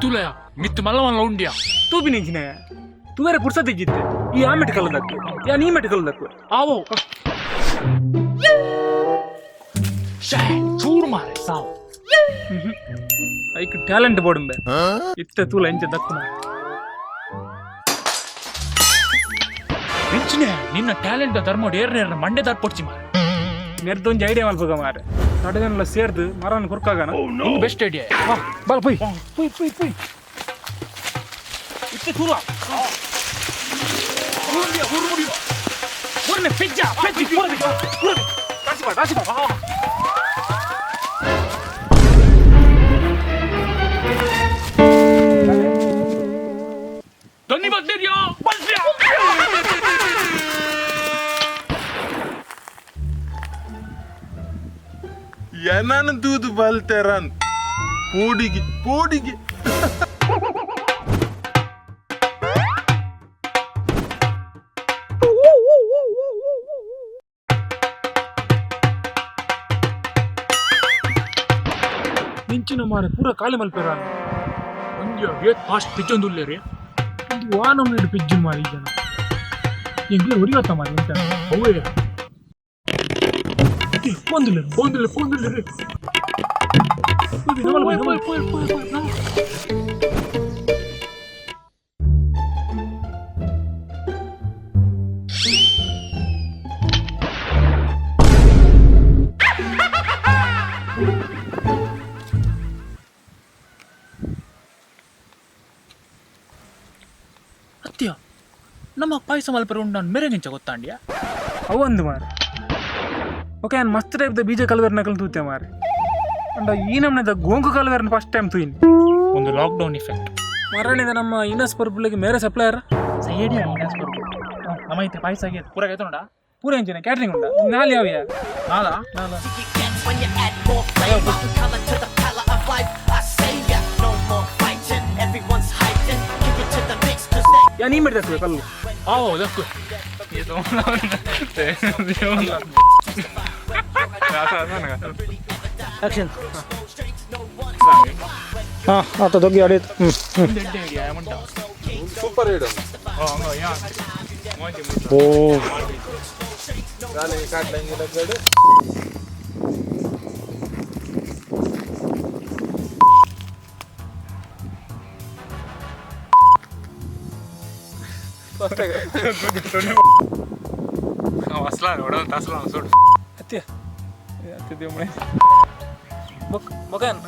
ತುಲಯ ಮಿತ್ತು ಮಲ್ಲ ಮಲ್ಲ ಉಂಡಿಯಾ ತೂಪಿನ ಇಂಚಿನ ತೂವೆರೆ ಪುರ್ಸತ್ ಇಜ್ಜಿತ್ತೆ ಈ ಆ ಮೆಟ್ ಕಲ್ಲದಕ್ಕು ಯಾ ನೀ ಮೆಟ್ ಕಲ್ಲದಕ್ಕು ಆವೋ ಶೇ ಚೂರು ಮಾರೆ ಸಾವು. ಐಕ್ ಟ್ಯಾಲೆಂಟ್ ಬೋಡುಂಬೆ ಇತ್ತೆ ತೂಲ ಇಂಚ ದಕ್ಕುನ. ಎಂಚಿನ ನಿನ್ನ ಟ್ಯಾಲೆಂಟ್ ಧರ್ಮ ಏರ್ನೇರ್ನ ಮಂಡೆ ದಾರ್ ಪೊಡ್ಚಿ ಮಾರೆ. ನೆರ್ದೊಂಜಿ ಐಡಿಯಾ ಮಲ್ಪುಗ ಮಾರೆ, ತಡಜನಲ ಸೇರ್ದು ಮರನ್ ಕುರ್ಕಾಗನ. ಒಂದು ಬೆಸ್ಟ್ ಐಡಿಯಾ. ಬಲ ಪೊಯ್ ಪೊಯ್ ಪೊಯ್ ಪೊಯ್ ಇತ್ತೆ ತೂಲ ಊರ್ನೆ ಪೆಜ್ಜ ಪೆಜ್ಜಿ ಪೂರ ಪೂರ ರಾಶಿ ಬಾ ರಾಶಿ ಬಾ. ಧನ್ಯವಾದ. ಎನನ್ ದೂದು ಬಲ್ತೆರನ್ ಪೋಡಿಗೆ ಪೋಡಿಗೆ. ನಿಂಚಿನ ಮಾರೆ ಪೂರ ಖಾಲಿ ಮಲ್ಪೆರ. ಒಂಜಿ ಏತ್ ಫಾಸ್ಟ್ ಪಿಚ್ಚೊಂದುಲ್ಲೇರಿ. ಒಂದು ವಾನಮ್ನ ಪಿಜ್ಜು ಮಾರಿ ಜನ ಎಂಗ್ಲೇ ಒರಿವತ್ತ ಮಾರಿ ಎಂತ. ಅವೇ. ಒಂದಿಲ್ಲ. ಪೋಂದಿಲ್ಲ ಪೋಂದಿಲ್ಲ. ನಮ್ಮಲ್ಲಿ ಪೋಯ್ ಪೋಯ್ ಪೋಯ್ ಪೋಯ್. ಅತ್ಯ ನಮ್ಮ ಪಾಯಸ ಮಲ್ಪರೆ ಉಂಡು ನಾನು ಮೆರೆಗಿಂಚ ಗೊತ್ತಾಂಡಿಯಾ. ಅವೊಂದು ಮಾರೆ ಓಕೆ ನಾನು ಮಸ್ತ್ ಟೈಪ್ the ಬೀಜ ಕಲ್ವೇರ್ ನಕಲು ತೂತೆ ಮಾರೆ, ಅಂಡ ಈ ನಮ್ಮನೆದ ಗೋಂಕು ಕಲ್ವೇರ್ನ ಫಸ್ಟ್ ಟೈಮ್ ತೂಯಿನಿ. ಒಂದು ಲಾಕ್ಡೌನ್ ಇಫೆಕ್ಟ್. ಮರಣಿದ ನಮ್ಮ ಇನಸ್ ಪರ್ಪುಲಿಗೆ ಮೇರೆ ಸಪ್ಲೈಯರ್. ಸೈಡಿಯಾ ನಮ್ಮ ಐತೆ ಪಾಯಸ ಆಗಿದೆ ಪೂರ ನೋಡ. ಪೂರ ಇಂಚಿನ ಕ್ಯಾಟ್ರಿಂಗ್ ಉಂಡ ನಾಲ್ ಯಾವ. ನಾಲಾ. ನಾಲ. You get when you add more flavor, color to the palette of life. I say ya, no more fighting. Everyone's hiding. Give it to the mix, 'cause they ಯಾ ನೀ ಮಾಡಿದ ಕಲ್ಲು. ಆವೋ ದಕ್ಕು. ಹಾಂ ಆತ ದೊಗ್ಗಿ ಆಡೀತು ಹ್ಞೂ ಹ್ಞೂ. ಸೂಪರ್ ಇಡು. ಓ. ಕಾಟ್ಲಂಗಿಲ್ಲ. ಅತ್ಯ ಅತ್ಯ ದೇವ ಬೊಕ್ ಬೊಕನ್.